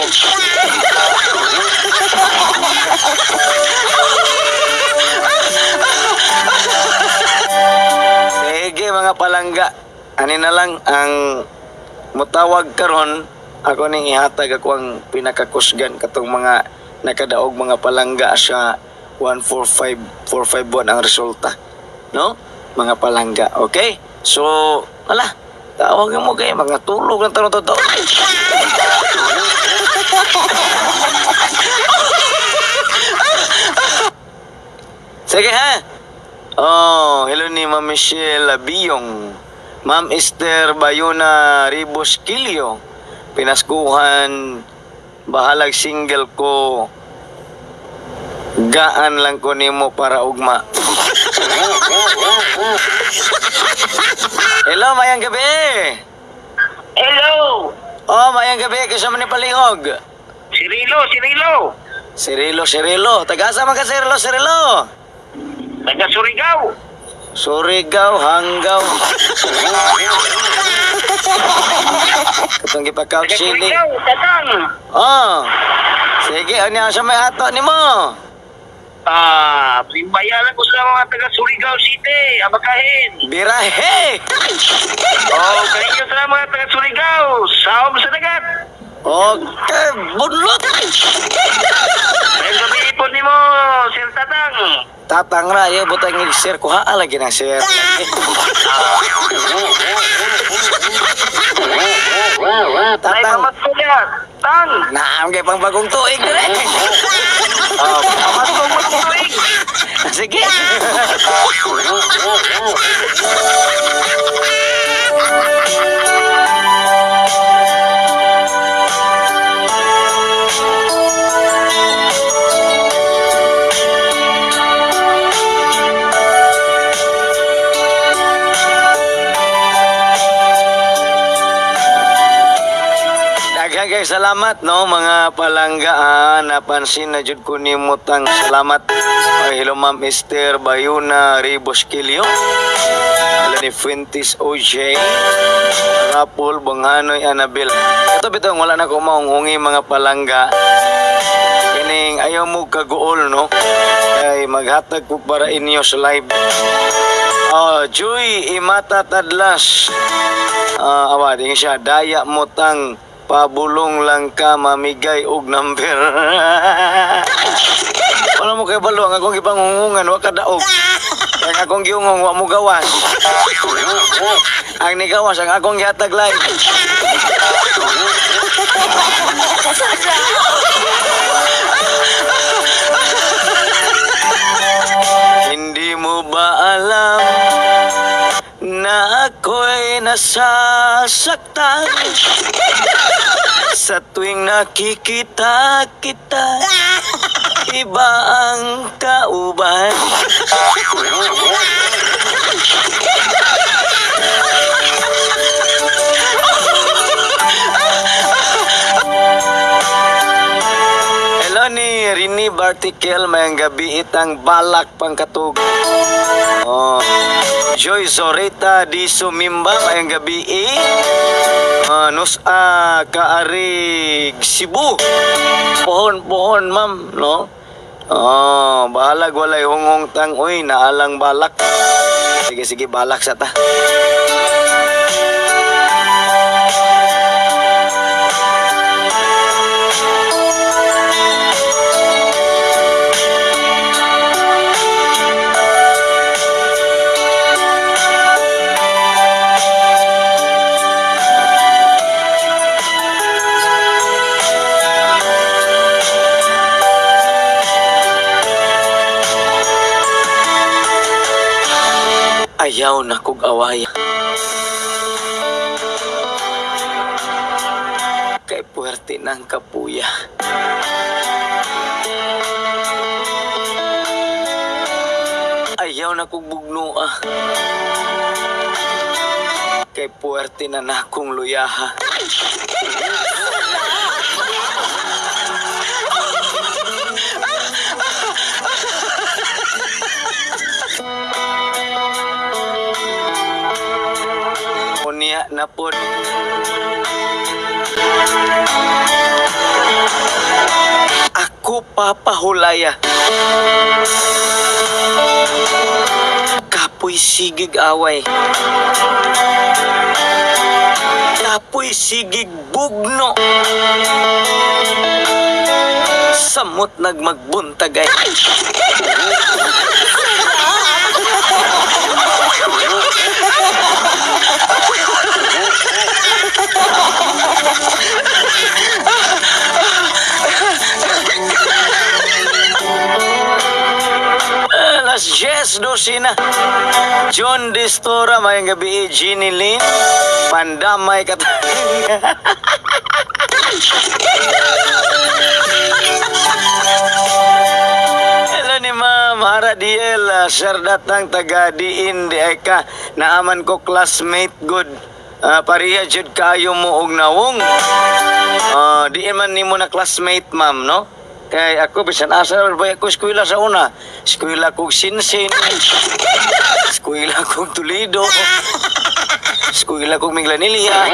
Sige mga palangga. Ani na lang ang mutawag karon ako ning ihatag ako ang pinakakusgan katong mga nakadaog mga palangga sa 145451 ang resulta no mga palangga, okay? So ala, tawag mo kay mga tulog ng tanong totoo. Sige ha. Oh, hello ni Ma'am Michelle Biyong. Ma'am Esther Bayona Ribos Kilio. Pinaskuhan bahalag single ko. Gaan lang ko nimo para ugma. Hello, mayang gabi. Hello! Oh, mayang gabi kasama ni Palingog. Cirilo, Cirilo! Cirilo, Cirilo. Tagasa man ka Cirilo, Cirilo. Taga Surigao! Surigao, hanggaw. Katong gipakaw Taga sili. Surigao, tatang! Oh. Sige, ano sa may ato nimo? Ah, bayaran ko sa mga taga Surigao City, abakahin. Birahe. Oh, kayo sa mga taga Surigao, saom sa dagat. Okay, bunlot. Ngayong gabi po nimo, Sir Tatang. Tatang ra, yo butang sir kuha lagi na sir. Nay Tatang. pamasko niya, Tang. Naam kay pang bagong tuig dire. Oh, pamasko bagong tuig. Sige. Daghang kay salamat no mga palangga ah, napansin na jud ko nimo tang salamat. Ay, hello Ma'am Esther Bayuna Ribos Kilio. Hello ni Fuentes OJ. Rapol Banghanoy Anabel. Ito bitong wala na ko maunghungi mga palangga. Kining ayaw mo kaguol no. Kay maghatag ko para inyo sa live. Oh, Joy Imata Tadlas. Ah, awa di siya daya mo tang pabulong lang ka mamigay og number. Wala mo kay balo ang akong gipangungungan wa ka daog. Ang akong giungong wa mo gawas. Ang nigawas ang akong gihatag live. Hindi mo ba alam na Nasasaktan sa tuwing nakikita kita, iba ang kauban. Hello ni Rini Bartikel, mayang gabi itang balak pangkatug. Oh. Joy Zoreta di Sumimba, mayang gabi eh. Ah, Nusa Kaarig Cebu. Pohon pohon ma'am, no? Oh, bahalag walay honghong tang uy, naalang balak. Sige sige balak sa ta. Ayaw na kog away. Kay puwerte ng kapuya. Ayaw na kog bugnoa. Kay puwerte na nakong luyaha. Unya na pod. Ako papahulaya. Kapoy sigig away. Kapoy sigig bugno. Samot nagmagbuntagay. Alas 10:12 na. John Distora, mayang gabi, Ginny Lynn. Pandamay ka. Hello ni Ma'am Hara Diel, sir datang taga diin di ay ka. Naaman ko classmate good. Ah, pareha jud kayo mo og nawong. Ah, diin man nimo na classmate ma'am, no? Kay ako bisan asa ba ako eskwela sa una. Eskwela kog Sinsin. Eskwela kog Toledo. Eskwela kog Minglanilla.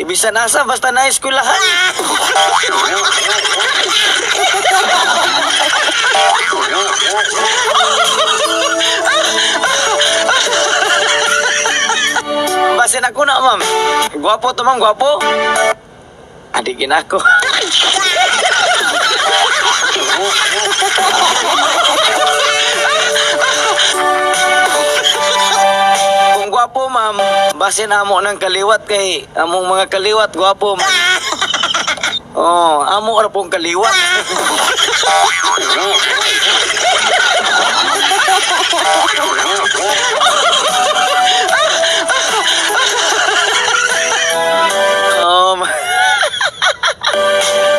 Bisan asa basta na eskwelahan. Basin ako na, ma'am. Gwapo to, ma'am. Gwapo. Adigin ako. Kung gwapo, ma'am, basin amo ng kaliwat kay among mga kaliwat, gwapo, ma'am. Oh, amo ra pong kaliwat.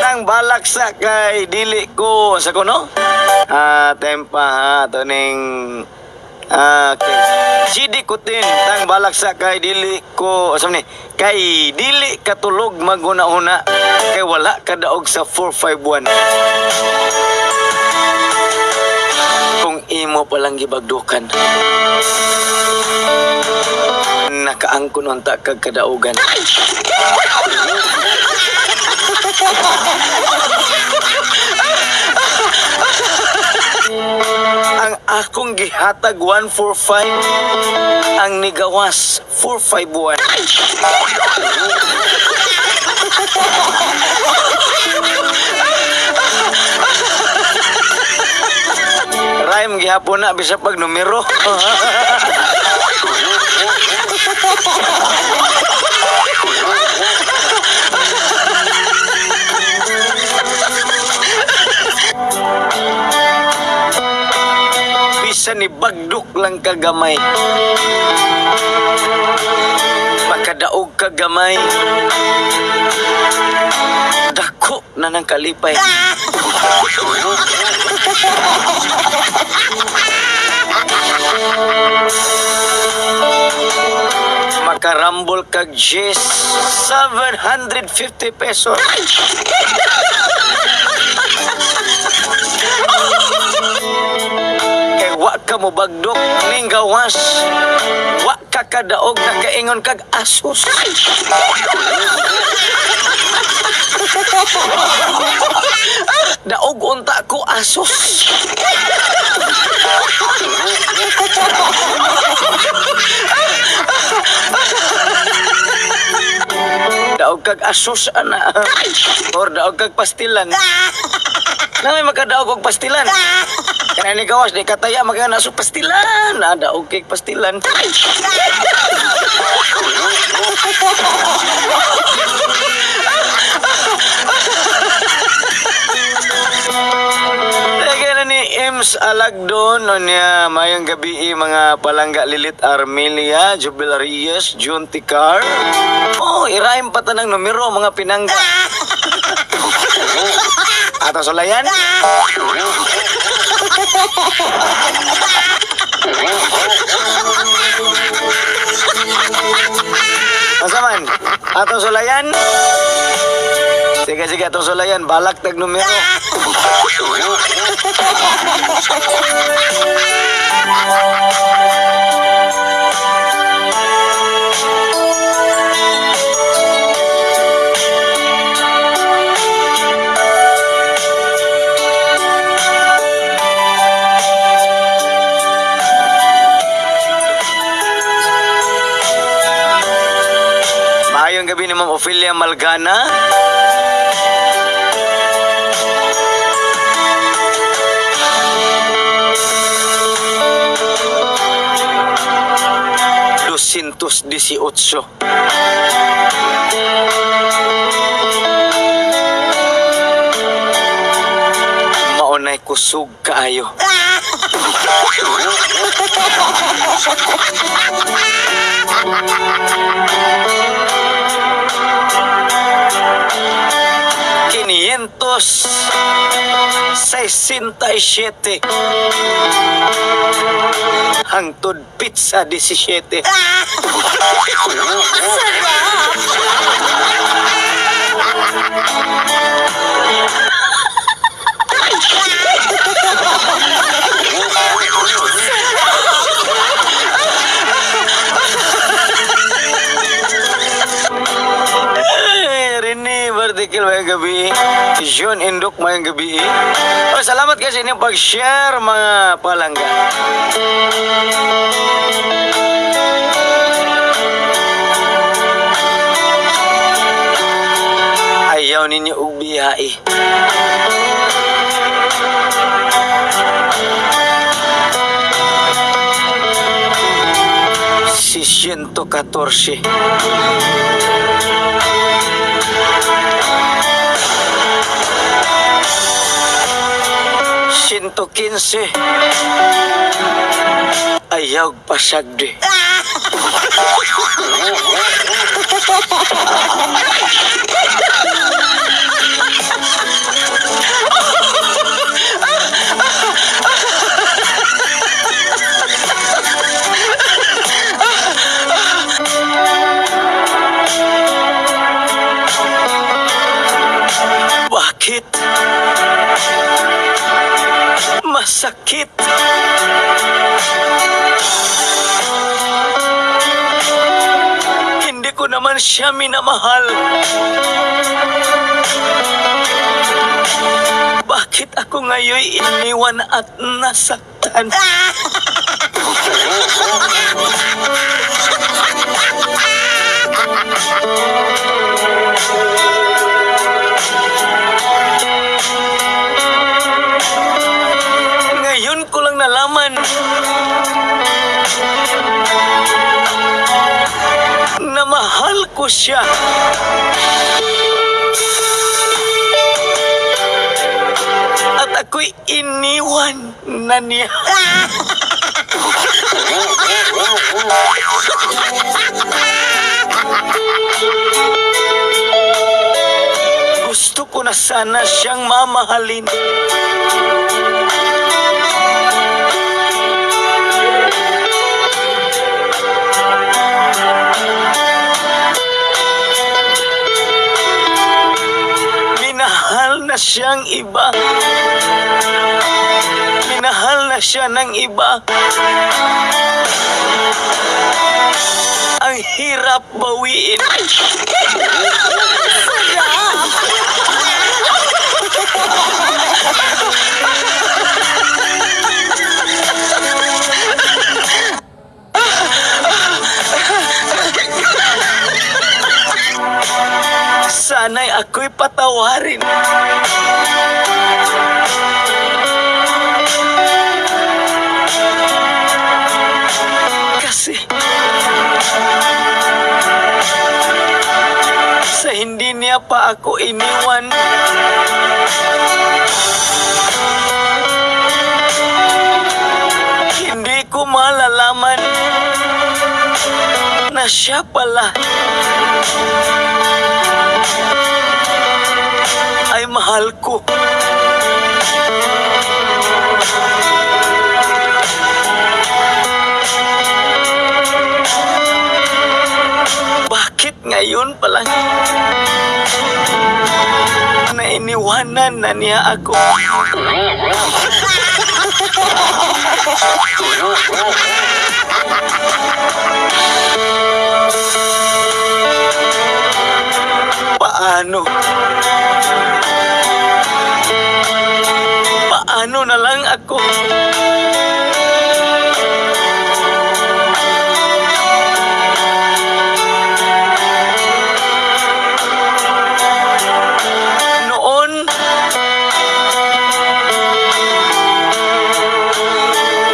Nang balak sa kay dili ko sa kuno. Ah, tempa ha to ning ah, okay. GD Kutin tang balak sa kay dili ko sa ni kay dili katulog maguna-una kay wala kadaog sa 451. Kung imo palang gibagdukan, nakaangkon unta kag kadaugan. Ang akong gihatag 145, ang nigawas 451. Rhyme gihapon na bisa pag numero. Bisan ni bagdok lang kagamay. Makadaog ka gamay. Dako na ng kalipay. Makarambol kag Jess, 750 pesos. Kay wa ka mo bagdok ning gawas. Wa ka kadaog nakaingon kag asos. Daog unta ko asos. Daog kag asos ana. Or daog kag pastilan. Na may makadaog og pastilan. Kanay ni gawas di kataya magana so pastilan. Ah, daog kay pastilan. Kaya na ni Ems Alagdon no niya mayong gabi eh, mga palangga Lilit Armelia, Jubil Arias, June Ticar. Oh, iraim pa tanang numero mga pinangga. Ato sulayan? Asa man? Ato sulayan? Sige, sige, ato sulayan. Balak tag numero. Maayong gabi ni Ma'am Ophelia Malgana. 218. Maunay kusog kaayo. 567 hangtod pizza 17. Sarap! Eh, Rene Bartikil, mayong gabi. Jean Indok, mayong gabi. Oh, salamat kasi inyong pag-share mga palangga. Ayaw ninyo og biyahe. Si 114. 115. Ayaw pasagdi. Bakit? Masakit. Hindi ko naman siya minamahal. Bakit ako ngayon iniwan at nasaktan? Ngayon ko lang nalaman na mahal ko siya. At ako'y iniwan na niya. Gusto ko na sana siyang mamahalin. Minahal na siyang iba. Minahal na siya ng iba. Ang hirap bawiin. Sarap! Sana'y ako'y patawarin. Kasi sa hindi niya pa ako iniwan, hindi ko malalaman na siya pala ay mahal ko. Bakit ngayon pa lang na iniwanan na niya ako? Paano? Paano na lang ako? Noon,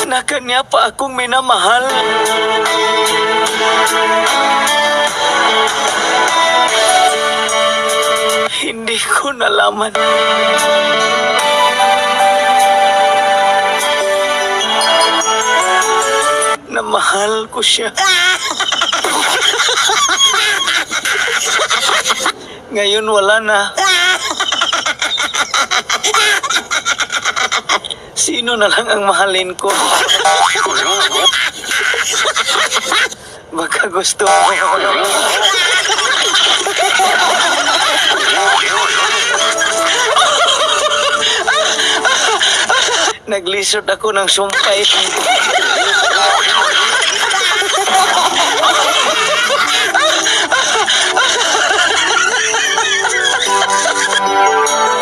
na kanya pa akong minamahal. Hindi ko nalaman na mahal ko siya. Ngayon wala na. Sino na lang ang mahalin ko? Baka gusto mo. Naglisod ako ng sumpay.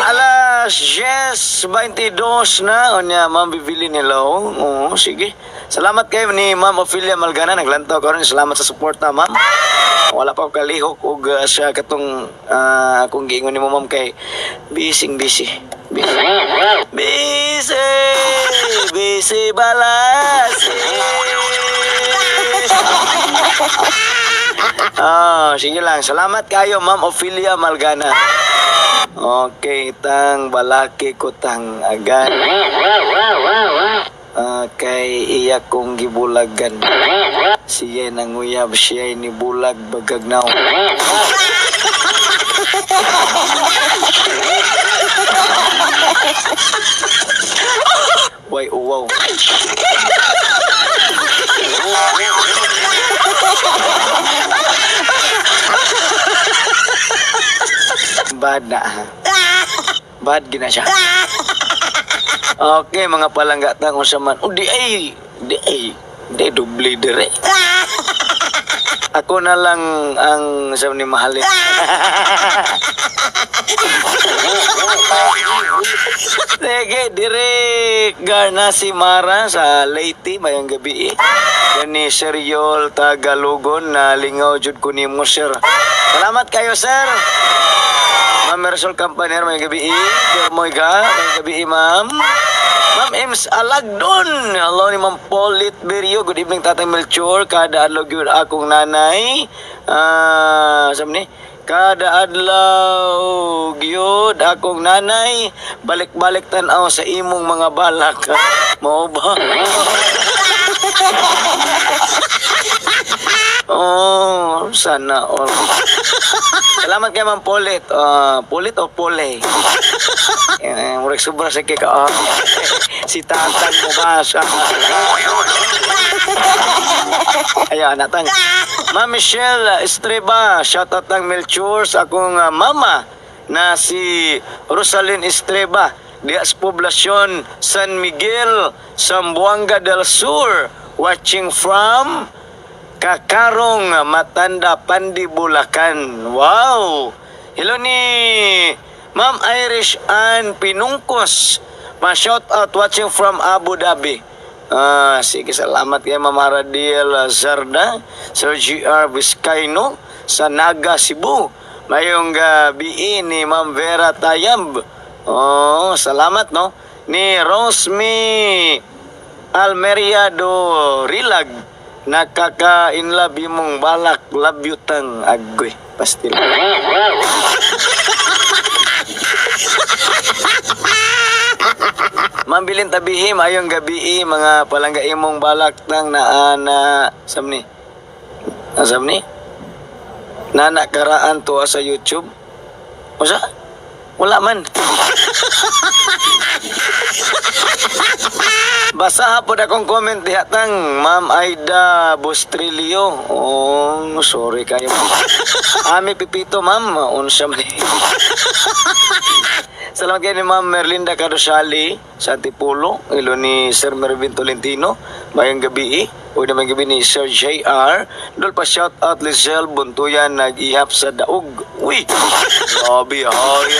Alas 10:22 na. Unya, Ma'am Bibili nila. Oo, sige. Salamat kayo ni Ma'am Ophelia Malgana. Naglantaw karon. Salamat sa suporta, Ma'am. Wala pa ako kalihok og sa katong akong giingon nimo, Ma'am, kay busy busy. Busy. Busy! Busy balasi. Ah, sige lang. Salamat kayo, Ma'am Ophelia Malgana. Okay, tang balaki ko tang agan. Ah, kay iya kong gibulagan. Siya nanguyab, siya ni bulag bagagnaw. Way uwaw. Bad na ha. Bad gina siya. Okay, mga palangga tang unsa man. Oh, di ay, di ay, di doble dire. Ako na lang ang sabi ni mahalin. Sige, direk Garna si Mara sa Leyte, mayang gabi eh. Yan ni Sir Yol Tagalugon na lingaw jud ko nimo, sir. Salamat kayo, sir. Ma'am Marisol Campaner, may gabi eh. Moy ka, may gabi eh, ma'am. Ma'am Ems Alagdon. Hello ni Ma'am Paulit Berio. Good evening, Tatay Melchor. Kada adlaw gyud akong nanay. Ah, sabi ni, kada adlaw gyud akong nanay, balik-balik tan-aw sa imong mga balak. Mao ba? Oh, sana all. Salamat kay Ma'am Polit. Ah, Polit o Pole? Eh, murag sobra sa kay ka. Ah. Si Tatang mo ba siya? Ayan, natang. Ma'am Michelle Estreba, shout out ng Melchor sa akong mama na si Rosalyn Estreba diya sa poblasyon San Miguel, Zamboanga del Sur, watching from Kakarong, Matanda, Pandi, Bulacan. Wow! Hello ni Ma'am Irish Ann Pinungkos. Ma-shout out watching from Abu Dhabi. Ah, sige, salamat kay Ma'am Aradiel Zarda, Sir GR Vizcaino sa Naga, Cebu. Mayong gabi ni Ma'am Vera Tayab. Oh, salamat, no. Ni Rosme Almeria do Rilag, nakaka-inlove imong balak, love you, tang agoy pastil. Mambilin tabihi, mayong gabi, mga palangga, imong balak tang naa na samni samni nana karaan tuwa sa YouTube. Usa wala man. Basaha po akong comment diha tang Ma'am Aida Bostrilio. Oh, sorry kayo. Ami Pipito, ma'am, unsa man ni. Salamat kayo ni Ma'am Merlinda Cadosali sa Antipulo, ilo ni Sir Mervin Tolentino, mayong gabi eh. O naman gabi ni Sir JR. Dol pa shout out Lizelle Buntuyan nag-ihap sa daog. Uy! Grabe, ay.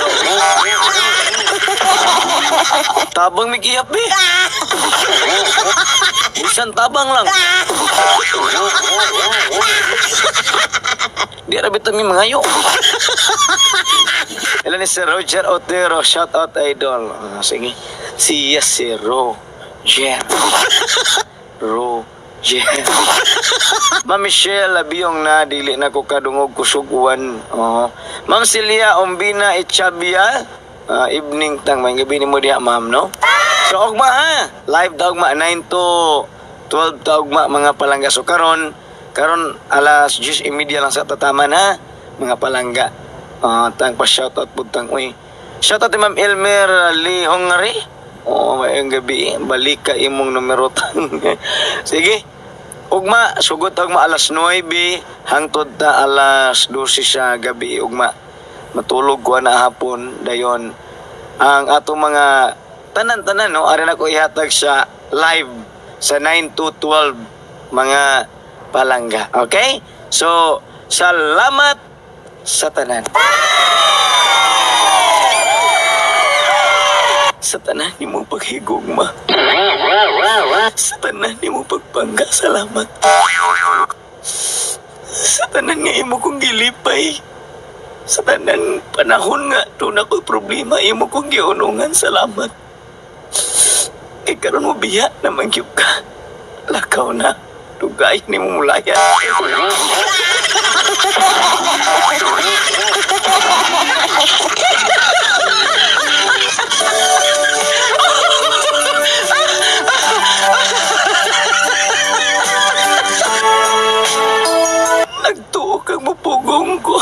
Tabang may ihap eh. Bisan tabang lang. Di ra bitong may mangayo. Hello ni Sir Roger Otero, shout out, idol. Ah, sige. Siya si Roger. Roger. Ma'am Michelle Labiyong na dili na ko kadungog kusuguan. Oh. Ma'am Celia Ombina Echabia, ah, evening tang may gabi nimo diha, ma'am, no. So ugma ha. Live ta ugma 9 to 12 ta ugma, mga palangga. So karon karon alas 10:30 lang sa tataman ha, mga palangga. Ah, tang pa shoutout pud tang uy. Shoutout ni Ma'am Elmer Lee Hongari. Oo, mayong gabi. Balik ka imong numero tang. Sige. Ugma, sugod ta ugma alas 9 hangtod ta alas 12 sa gabi ugma. Matulog ko na hapon dayon. Ang atong mga tanan-tanan, no, ari na ko ihatag sa live sa 9 to 12, mga palangga. Okay? So, salamat sa tanan. Sa tanan nimong paghigugma. Sa tanan nimong pagpangga, salamat. Sa tanan nga imo kong gilipay. Sa tanan panahon nga doon ako'y problema, imo kong giunungan, salamat. Kay karon mo biya naman gyud ka. Lakaw na. Dugay ni mo mulayan. Nagtuo kang mupugong ko.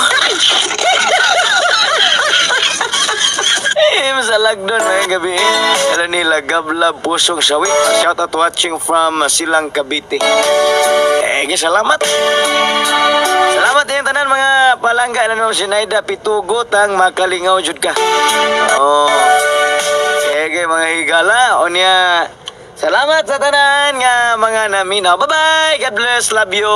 Eh, masalag doon ngayong gabi. Alam nila, Gabla Pusong Sawi. Shout out watching from Silang, Cavite. Eh, salamat. Salamat din tanan mga palangga. Alam mo, Sinaida Pitugo, tang makalingaw jud ka. Oh. Sige, mga higala. O niya, salamat sa tanan nga mga naminaw. Bye-bye! God bless. Love you.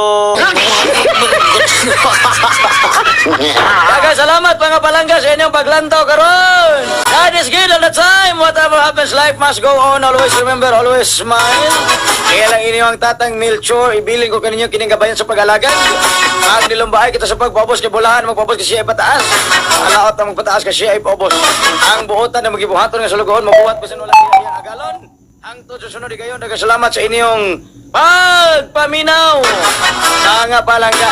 Daghang salamat, mga palangga, sa inyong paglantaw karon. God is good all the time. Whatever happens, life must go on. Always remember, always smile. Kaya lang inyong tatang Melchor, ibilin ko kaninyo kining gabayan sa pag-alagad. Ang nilumbahay kita sa pagpaubos kay bulahan, magpaubos kasi siya ay pataas. Ang laot na magpataas kasi siya ay paubos. Ang buotan na magibuhaton nga sulugoon, mabuhat bisan wala iya agalon. Ang susunod kayo, salamat sa inyong pagpaminaw. Mga palangga.